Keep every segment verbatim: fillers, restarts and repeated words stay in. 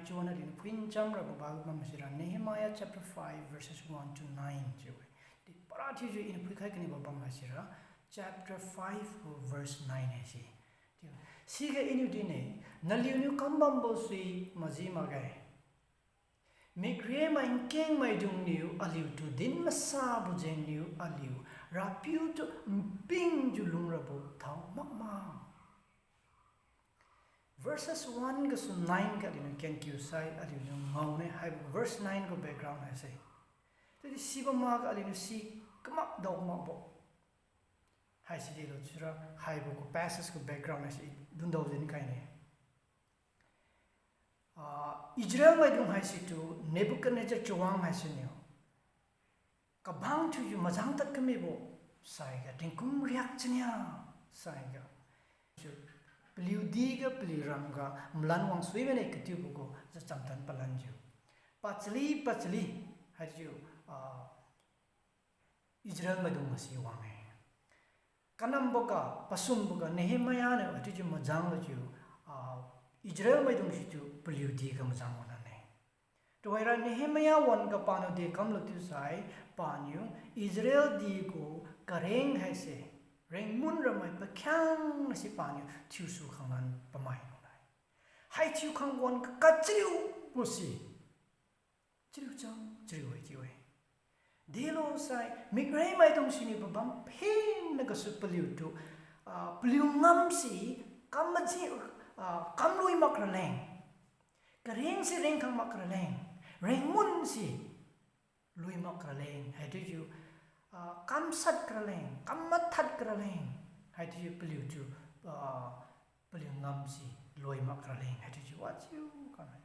Chiujiu aliuniu phuincham rabo Bible bam haisira Nehemiah chapter five verses one to nine chiu-e. Di para thiujiu iniu phuikhai kanibo bam haisira chapter five gu verse nine haise. Chiu, siga iniu dinne, naliuniu kambambo sui maji makge. Mikremai nkengmaidungniu aliutu din masabo jengniu aliu Rapiutu npingjiu lungrabo thao makma. Verses one gasu nine ga aliuniu kenkiu sai aliuniu ngaone haibo verse nine gu background haise. Chiudi sibo makga aliuniu si kamak dao makbo haisi delo chiura haibo gu passage gu background haise dundao din kaine. Ah, Israel maidung haisitu Nebuchadnezzar chawang haisiniu kabang thiujiu majang tad kamibo saiga tingkum riak chania saiga chiu paliu diga paliu ramga malan wang suimane katiubo gu jachamtan palanjiu pachali pachali haichiu, ah, Israel maidung masi wang-e. Kanamboga, pasumboga Nehemiah niu haichiujiu majang lujiu, ah, Israel maidung situ paliu diga majang wanlan-e. Tuhoira Nehemiah wan-ga paniu dekamlu chiusai, paniu Israel di gu kareng haise, rengmun ramai pakhiangnasi paniu thiusu khanglan pamai lunai. Hai thiukhang wan-ga kachariubo si chariu chang chariu-e chiu-e. Delo sai mikremai maidung siniu pabam phenna gasu paliutu, ah, paliu ngamse kam maji, ah, kam lui mak raleng. Karengse rengkhang mak raleng. Rengmunse lui mak raleng. Haichiujiu, ah, kamshat raleng, kam mathad raleng. Haichiujiu paliutu, ah, paliu ngamse lui mak raleng. Haichiujiu wajiu kamai.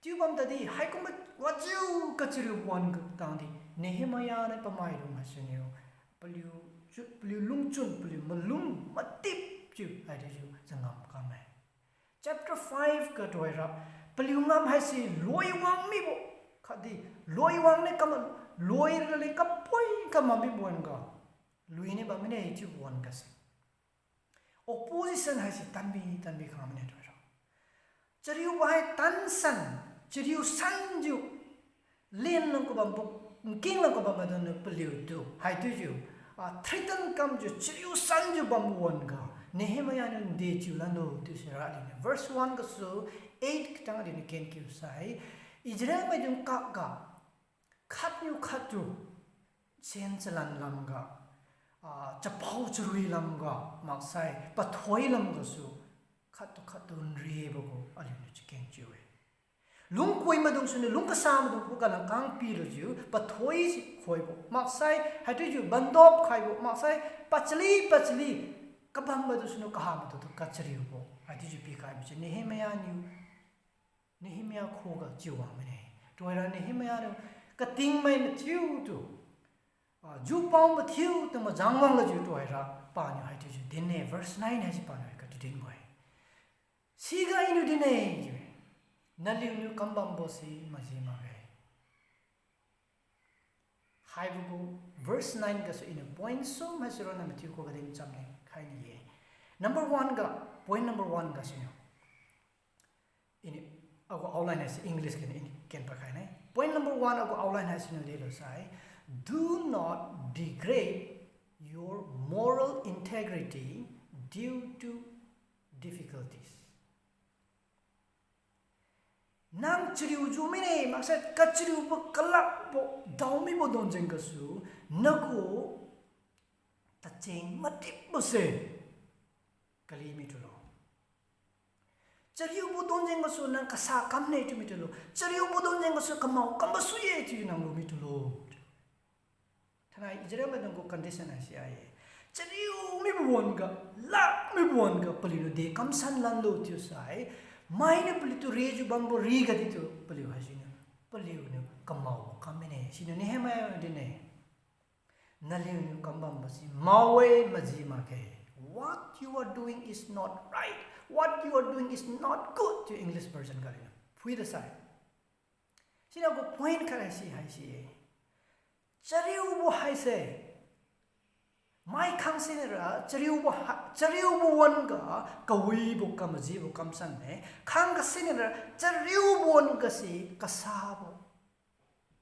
Chiu bam tadi, haikumbo wajiu kachariu wan-ga tangdi, Nehemiah niu pamaidung haisiniu, paliu chu, paliu lungchun, paliu malung matipjiu, haichiujiu changam kamme. Chapter five ga tuhoira, paliu ngam haise lui wang mibo, khatdi lui wang ne kam, lui raleng kapoi kam mibo wan-ga, lui ne bam mine chiu wan-ga se. Opposition haise tanbi, tanbi khang mine tuhoira. Chariubo hai tansan, chariu sanjiu, lenlang kabambo, nkinglang kabambo maidungniu paliutu haichiujiu, ah, threaten kamjiu, chariu sanjiu bam wan-ga, Nehemiah niu nde chiu lanlo chiusira aliuniu verse one gasu eight katang aliuniu kenkiu sai, Israel maidung kakga khatniu khattu sen chalan lamga, ah, chapao charui lamga, maksai pathoi lamgasu, khattu khattu nribo gu aliuniu chakeng chiu-e. Lungkui maidung suniu lung kasa maidung khuga langkang pilujiu, pathoi si khoibo, maksai haichiujiu bandop khaibo, maksai pachali pachali kabam maidung suniu kaha maidungtu kachariubo haichiujiu pikhaibo si Nehemiah niu Nehemiah khuga chiu wang mine. Tuhoira Nehemiah niu katingmai mathiutu, ah, jupao mathiutu majang wanglujiu tuhoira paniu haichiujiu dinne, verse nine haise paniu katu dinbo-e. Siga iniu dinne chiu-e, naliuniu kambambo si maji makge. Haibo gu verse nine gasu iniu point sum haise ronna mathiu khuga din chamne khaini-e. Number one ga, point number one gasuniu, iniu agu outline haise English ga iniu ken pakhaine. Point number one agu outline haisiniu delo sai, do not degrade your moral integrity due to difficulties. Nang chariujiu mine, maksai kachariubo kalakbo daomibo donjeng gasu, nagu tacheng matipbo se kali mitulo. Chariubo donjeng gasu nang kasa kamne chiu mitulo. Chariubo donjeng gasu kamao kambo sui-e chiu nang lu mitulo. Thainai Israel maidung gu condition haise ai-e. Chariu mibo wan-ga, lak mibo wan-ga paliuniu de kamsan lanlo chiusai, mainiu paliutu rijiu bambo riga ditu paliu haisiniu, paliuniu kamaobo kam mine. Siniu Nehemiah dinne, naliuniu kambambo si mao-e, maji makge. What you are doing is not right. What you are doing is not good chiu English version ga aliuniu phuida sai. Siniu agu point khat haise haise-e. Chariubo haise, mai khang sinira chariubo ha-, chariubo wan-ga kawibo kamajibo kamsanne. Khang kasinira chariubo Wan gase kasabo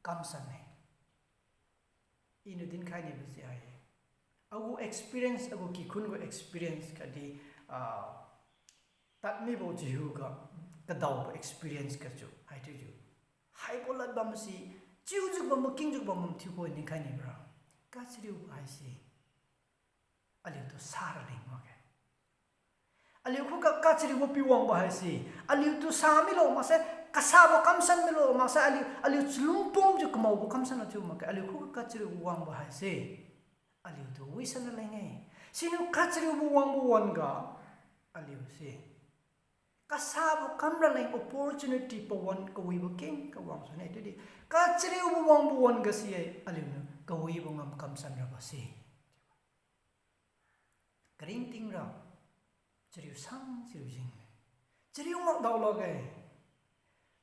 kamsan-e. Iniu dinkhai nibo si hai. Agu experience, agu kikhun gu experience khatdi, ah, tadmibo Jehu ga kadaobo experience gasu haichiujiu, haibo lad bamsi, chiujiu bambo, kingjiu bambo thiubo dinkhai nibo ra, kachariubo haise aliutu sa raleng makge. Aliu khuga kachariubo piwangbo haise, aliutu sa milo maksai, kasabo kamsan milo maksai, aliu, aliu chalungpomjiu kamaobo kamsan thiu makge, aliu khuga kachariubo wangbo haise aliutu wisan raleng-e. Siniu kachariubo wangbo wan-ga aliuse kasabo kam raleng opportunity pawan kawibo keng kawang sune. Chiudi kachariubo wangbo wan-ga si-e aliuniu kawibo ngam kamsan rabo se. Karingting ra, chariu sang chariu jeng-e. Chariu mak dao lakge.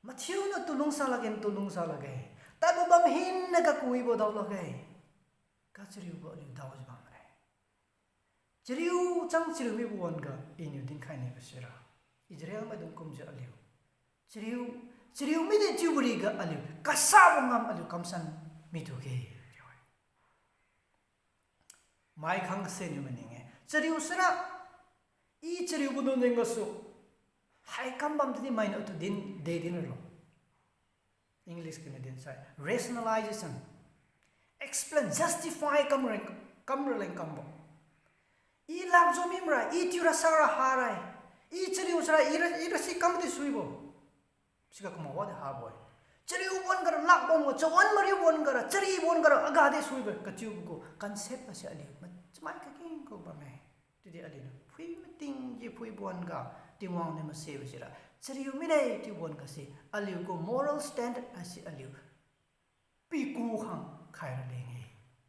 Mathiuniu tu lungsa lakge, tu lungsa lakge. Tadbo bam hinna ga kawibo dao lakge. Kachariubo aliu daojiu bamme. Chariu chang chariu mibo wan-ga iniu dinkhai nibo sira, Israel maidung kumjiu aliu chariu, chariu mide chiubo riga aliu kasabo ngam aliu kamsan mitukhe. Mai khang seniu maning-e. Chariu sira, i chariubo dung ning gasu, hai kam bam tadi mainiu atu din, de din ralo. English kaniu dinsai rationalization, explain, justify kam raleng, kam raleng kambo. I lakjo mimra, i thiura sara harai, i chariu sara, i ra, i rasi kam di suibo. Siga kamao wadi habo-e. Chariu wan-ga ra lakbo, chawan mariu wan-ga ra, chari wan-ga ra aga di suibo kachiubo gu concept gase aliu ma, chamai kakeng ku bamme. Chiudi aliuniu phui mating ji phuibo wan-ga, Tingwang niu masebo sira, chariu mide chiubo wan-ga se aliu gu moral standard haise aliu piku khang khai raleng-e.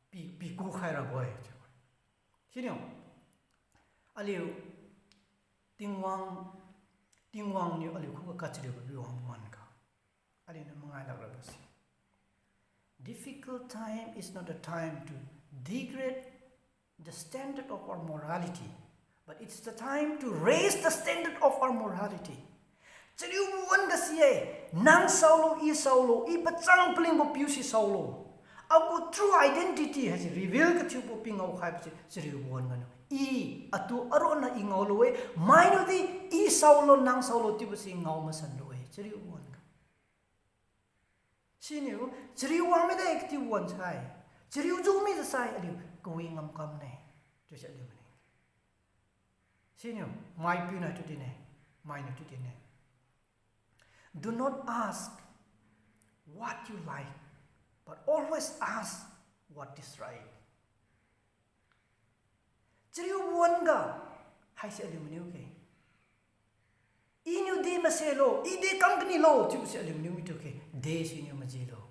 Pi, piku khai rabo-e chiu. Siniu aliu Tingwang, Tingwang niu aliu khuga kachariubo piwang wan-ga aliuniu mangai lak rabo se, difficult time is not a time to degrade the standard of our morality, but it's the time to raise the standard of our morality. Chariubo wan-ga si-e, nang saolo, i saolo, i pachang palingbo piu si saolo, agu true identity haise reveal kathiubo pi ngaokhaibo se chariubo wan-ga niu. I, atu aronna i ngaolu-e, mainiudi i saolo, nang saolo chiubo si ngao masanlu-e, chariubo wan-ga. Siniu, chariu wang mide kachiubo wan sai, chariu ju mide sai aliu kawi ngam kamne, chiusi aliu maning. Siniu, maipiu nai chiu dinne, mainiu chiu dinne. Do not ask what you like, but always ask what is right. Chariubo wan-ga haise aliu maniu khe. Iniu de maselo, i de kam kanilo chiubo se aliu maniu mitu khe, de siniu majilo.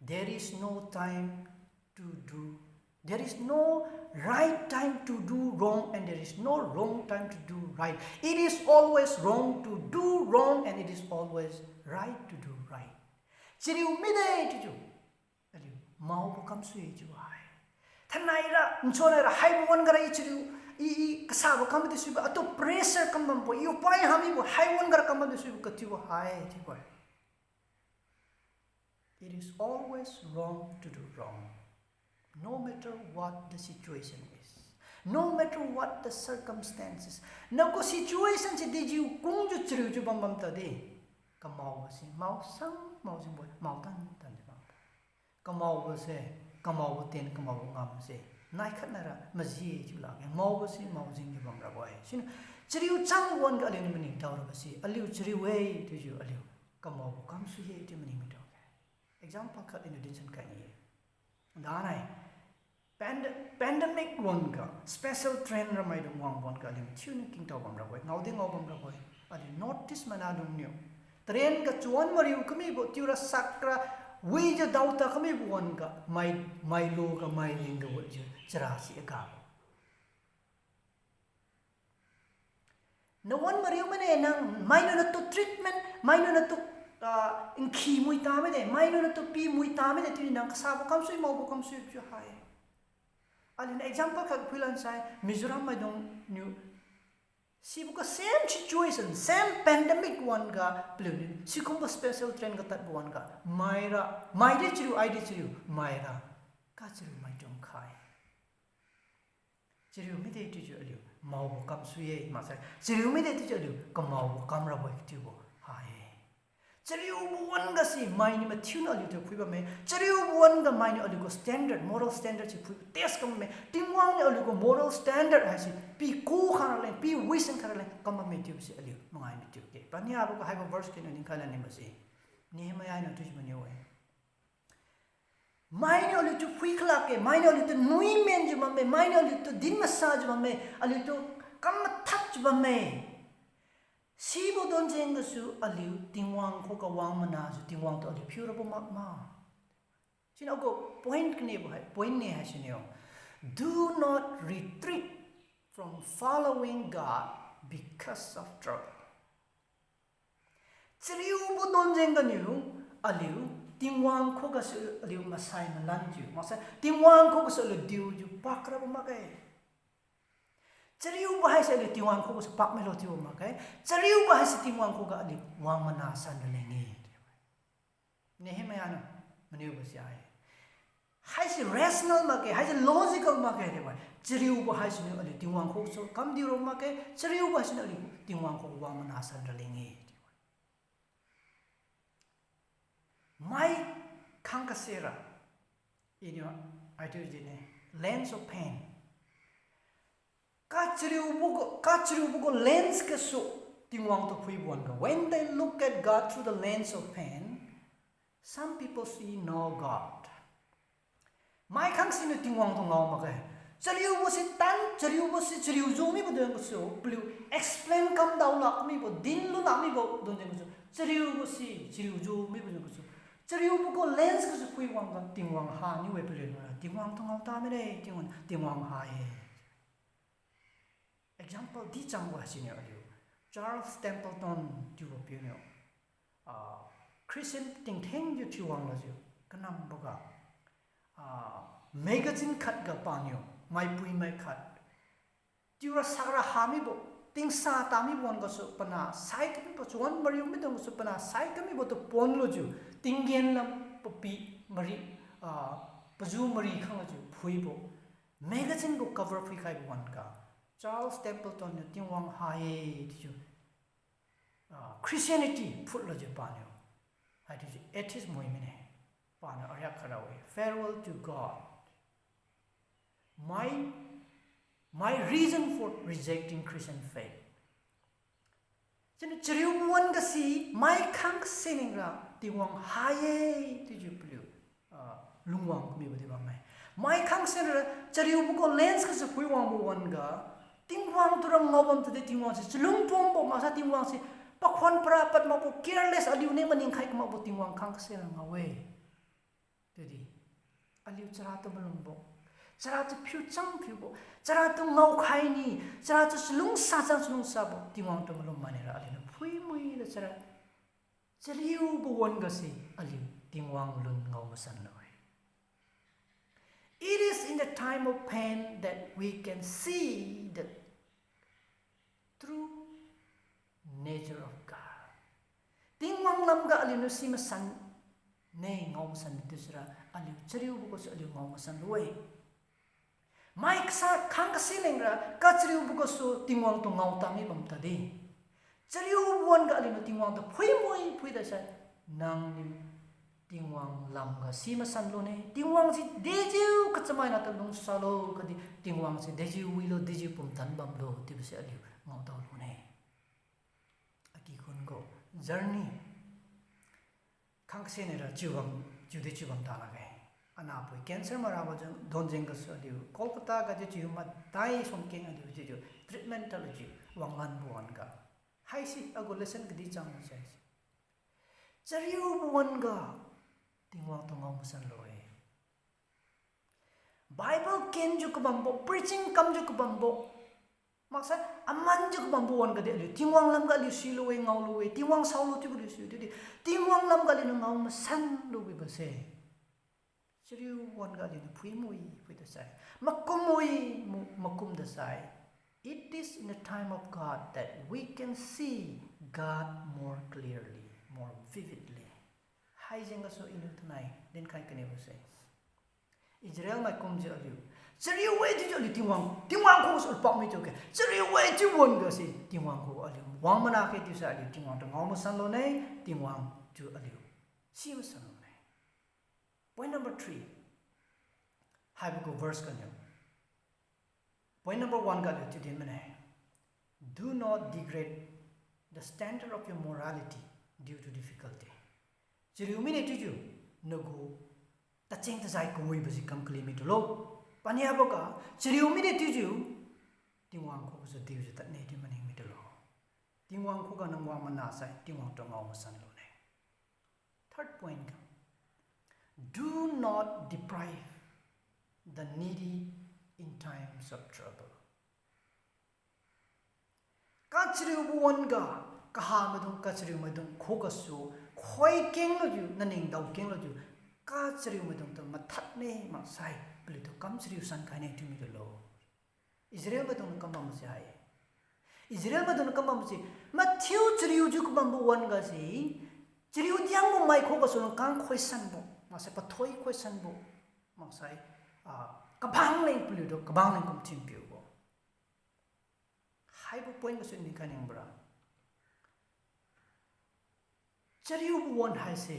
There is no time to do, there is no right time to do wrong and there is no wrong time to do right. It is always wrong to do wrong and it is always right to do right. Chariu mide chiujiu aliu maobo kamsui chiu hai. Thainai ra, nchonai ra, haibo wan-ga ra i chariu, i, i kasabo kam di suibo, atu pressure kam bambo, i upai hamibo, hai wan-ga ra kam di suibo kachiubo hai chiubo-e. It is always wrong to do wrong, no matter what the situation is, no matter what the circumstances. Nagu situation se dejiu kungjiu chariujiu bam bam tadi, kamaobo se maosang maojingbo, maotan tanjiu bambo. Kamaobo se, kamaobo tien, kamaobo ngam se, naikhat naira maji chiu lakge, maobo se maojingjiu bamrabo-e. Siniu, chariu chang wan-ga aliuniu maningtao rabo se, aliu chariu-e chiujiu aliu kamaobo kamsui-e chiu maning mitao-e. Example khat iniu dinsan khai ni-e. Danai, pand-, pandemic wan-ga special train ramaidung wang wan-ga aliu mathiuniu kingtao bamrabo-e, ngaodi ngao bamrabo-e. Aliu North East maidungniu train ga chawan mariu kamibo, tiura sakra wijiu daota kamibo wan-ga mai, mailu ga mailing ga watjiu chara si aga. Nawan mariu mane nang, mainiu natu treatment, mainiu natu, ah, nkhi mui ta mide, mainiu natu pi mui ta mide, chiudi nang kasabo kamsui, maobo kamsui chiu hai. Aliuniu example khat phuilan sai, Mizoram maidungniu Sibo ga same situation, same pandemic wan-ga paliuniu sikumbo special train ga tadbo wan-ga, maira, maidi chariu, aidi chariu, maira, kachariu maidung khai. Chariu mide chiujiu aliu maobo kam sui-e, maksai chariu mide chiujiu aliu kamaobo kam rabo-e katiubo ha-e. Chariubo wan-ga si mainiu mathiuniu aliutu phui bamme. Chariubo wan-ga mainiu aliugu standard, moral standard si phui test kam bamme. Tingwang niu aliugu moral standard haise piku khang raleng, pi wisan khang raleng kam bamme chiubo si aliu mangai matiu ke. Paniaboga haibo verse kena ningkai lan nibo se, Nehemiah niu chiujiu maniu-e. Mainiu aliutu phui khalakge, mainiu aliutu nui menjiu bamme, mainiu aliutu din masajiu bamme, aliutu kam mathakjiu bamme. Sibo donjeng gasu aliu Tingwang khuga wang manajiu Tingwang tu aliu phiurabo makma. Siniu agu point kanibo hai, point ne haisiniu, do not retreat from following God because of trouble. Chariubo donjeng ganiu aliu Tingwang khugasu aliu masai malanjiu, maksai Tingwang khugasu aliu diujiu pakrabo makge. Chariubo haise aliu Tingwang khugasu pakmilo chiubo makge. Chariubo haise Tingwang khuga aliu wang mana san raleng-e. Nehemiah niu maniubo si-e. Haise rational makge, haise logical makge chiubo. Chariubo haisiniu aliu Tingwang khugasu kam diuro makge, chariubo haisiniu aliu Tingwang khuga wang mana san raleng-e chiu-e. Mai khang kasera, iniu aidui dine, lens of pain. Kachariubo gu, kachariubo gu lens gasu Tingwang tu phuibo wan-ga. When they look at God through the lens of pain, some people see no God. Mai khang siniu Tingwang tu ngao makge. Chariubo si tan, chariubo si chariu ju mibo don gasu, paliu explain kam dao lak mibo, din lu lak mibo don jeng gasu, chariubo si chariu ju mibo don gasu, chariubo gu lens gasu phui wang-ga Tingwang haniu-e paliu nara. Tingwang tu ngao ta mide, Tingwang, Tingwang ha-e. Example di changbo siniu aliu Charles Templeton chiubo piuniu, ah, Christian tingthengjiu thiu wanglujiu kanamboga, ah, magazine khat ga paniu maipui mai khat chiura sakra ha mibo, tingsa ta mibo wan gasu pana sai kamibo, chuan mariu midung gasu pana sai kamibo tu ponlujiu, tinggen lam papi mari, ah, paju mari khanglujiu phuibo, magazine gu cover phuikhaibo wan-ga, Charles Templeton niu Tingwang ha-e chiujiu, ah, Christianity phutlujiu paniu, haichiujiu atheist moi mine. Paniu ariak khat ra-e, Farewell to God. My, my reason for rejecting Christian faith. Siniu chariubo wan-ga si, mai khang kaseningra Tingwang ha-e chiujiu paliu, ah, lungwang mibo di bamme. Mai khang kaseningra chariubo gu lens gasu phui wangbo wan-ga, Tingwang tura ngao bam tadi Tingwang si chalung pumbo, maksa Tingwang si pakhuan para pad makbo, careless aliuniu maning khai kamakbo Tingwang khang kasenra ngao-e. Chiudi aliu charatu malumbo, charatu phiu chang phiubo, charatu ngaokhai ni, charatu chalungsa chang chalungsabo Tingwang tu malum manira aliuniu phuimui da chara, chariubo wan-ga si aliu Tingwang lun ngao masan lu-e. It is in the time of pain that we can see the true nature of God. Tingwang lamga aliuniu si masan ne ngao masan tu sira aliu chariubo gasu aliu ngao masan lu-e. Mai kasa khang kasi lengra kachariubo gasu Tingwang tu ngao tami bam tadi, chariubo wan-ga aliuniu Tingwang tu phuimui phui dasai, nangniu Tingwang lamga si masan lune, Tingwang si dejiu kachamaina tu lungsalo khatdi Tingwang si dejiu wilo, dejiu pumtan bamlo chiubo si aliu ngaotao lune. Akikhun gu journey khang kasenira chiubam, chiudi chiubam ta lakge. Anapui cancer marabo jeng, donjeng gasu aliu Kolkata ga di chiu matai sumkeng aliu chiujiu treatment tadlujiu wanglanbo wan-ga, haisi agu lesson kadi chang sai, chariubo wan-ga Tingwang tu ngao masan lu-e. Bible kenjiu kabambo, preaching kamjiu kabambo, maksai amanjiu kabambo wan-ga di aliu Tingwang lamga aliu silu-e, ngaolu-e, Tingwang saolu chiubo aliu siu chiudi, Tingwang lamga aliuniu ngao masan lu wibo se, chariu wan-ga aliuniu phuimui phui dasai, makumui mu, makum dasai, It is in the time of God that we can see God more clearly, more vividly. Haijeng gasu iniu tanai dinkhai kanibo se, Israel mai kumjiu aliu, chariu-e chiujiu aliu Tingwang, Tingwang khugasu pak mi chiu-e. Chariu-e chiu wan-ga se Tingwang khuga aliu wang mana khe chiusai aliu Tingwang tu ngao masan lone, Tingwang tu aliu si masan lone. Point number three, haibo gu verse ganiu. Point number one ga aliu chiu din mane. Do not degrade the standard of your morality due to difficulty. Chariu mine chiujiu nagu tacheng-tajai kawibo si kam kali mitulo. Paniaboga, chariu mine chiujiu Tingwang khugasu diujiu tadne chiu maning mitulo. Tingwang khuga nang wang mana sai Tingwang tu ngao masan lone. Third point ga, do not deprive the needy in times of trouble. Kachariubo wan-ga, kahamaidung, kachariumaidung khugasu, khoi kenglujiu, naning dao kenglujiu, kachariumaidung tu mathadne maksai, paliutu kam chariu san khaine chiu mitulo. Israel maidung kam bambo se hai. Israel maidung kam bambo se, mathiu chariujiu kabambo wan-ga se, chariu diangbo mai khugasu lungkang khoisanbo, maksai pathoi khoisanbo, maksai, ah, kabang leng paliutu, kabang leng kum thinpiubo. Haibo point gasu ni kaningbora. Chariubo wan haise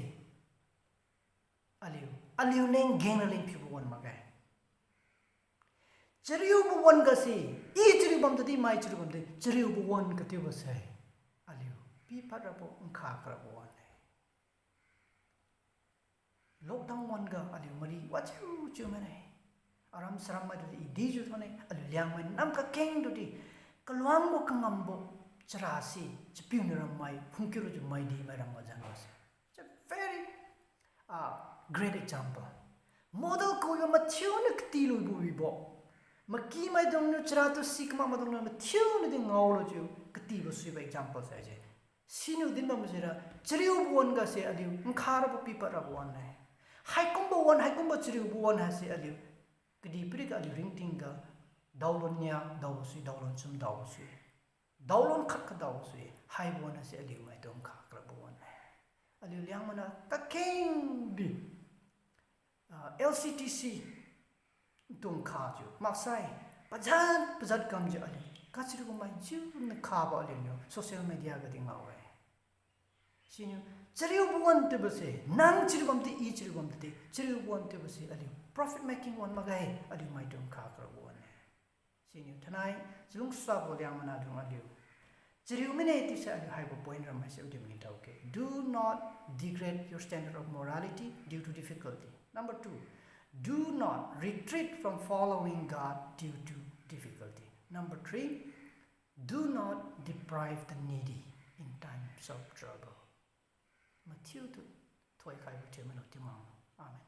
aliu, aliu leng geng raleng phiubo wan makge. Chariubo wan-ga se, i chariu bam tadi, mai chariu bam tadi, chariubo wan katiubo se aliu pipad rabo, nkha karabo wan-e. Lockdown wan-ga aliu mari wachiu chiu mane. Aram saram maidudi i dijiu thone, aliu Liangmai nam kakeng tudi, kaluangbo kangambo chara si, chapiu niu rammai phungkiu lujiu maidi mai ram wazan wase. It's a very, ah, great example. Model kawibo mathiuniu katilubo wibo. Maky maidungniu chara tu si kamak maidungniu mathiuniu di ngaolujiu katibo suibo example saise. Siniu dinbam sira, chariubo wan-ga se aliu nkha rabo pipad rabo wan-e. Haikumbo wan, haikumbo chariubo wan haise aliu kadihpiriga aliu ringtingga daolon nia daobo sui, daolon chum daobo sui, daolon khat kadaobo sui, haibo wan haise aliu maidung nkha karabo wan-e. Aliu Liangmai niu kakengbi, ah, L C T C dung khajiu maksai, pajat pajat kamjiu aliu kachariubo mai jiu niu khabo aliuniu social media gadi ngao-e. Siniu chariubo wan chiubo se, nang chariu bam di, i chariu bam di, chariubo wan chiubo se aliu profit making wan makge, aliu maidung nkha karabo wan-e. Siniu thainai chalungsabo Liangmai niu dung aliu chariu mine chiuse aliu haibo point ram haise udi maningtao ke. Do not degrade your standard of morality due to difficulty. Number two, do not retreat from following God due to difficulty. Number three, do not deprive the needy in times of trouble. Mathiutu thoikhaibo thiu milo Tingwang. Amen.